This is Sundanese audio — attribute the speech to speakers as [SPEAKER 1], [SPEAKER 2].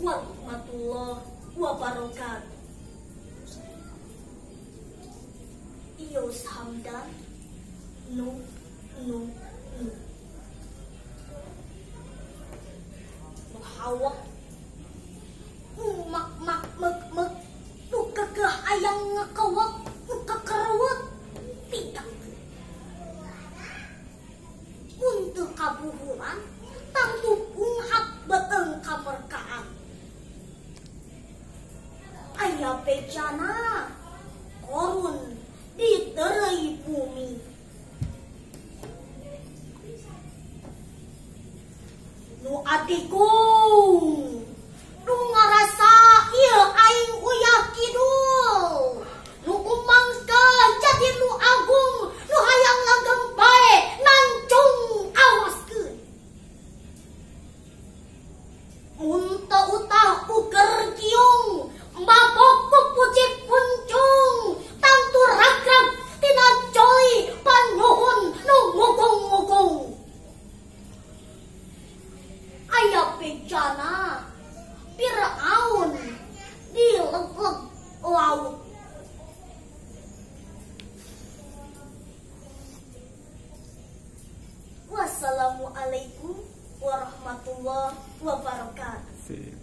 [SPEAKER 1] warahmatullahi wabarakatuh. Iyos Hamdan nu nu nu nu hawak mak mak mek mek nu kekeh ayang ngekewek nu kekerewek tidak untuk kabuhuran tangtu punghak beteng kamerkaan aya bejana korun diterai bumi. Nu atikung nu ngarasa ieu aing uyah kidul nu umangka jadi nu agung nu hayang langgeng bae nancung awaskeun mun teu utah uger kiung mabok ku pucit puncung tangtu ragrag tina coli panuhun nu ngugong-ngugong aya bejana Fir'aun di leg-leg laut. Wassalamualaikum warahmatullahi wabarakatuh.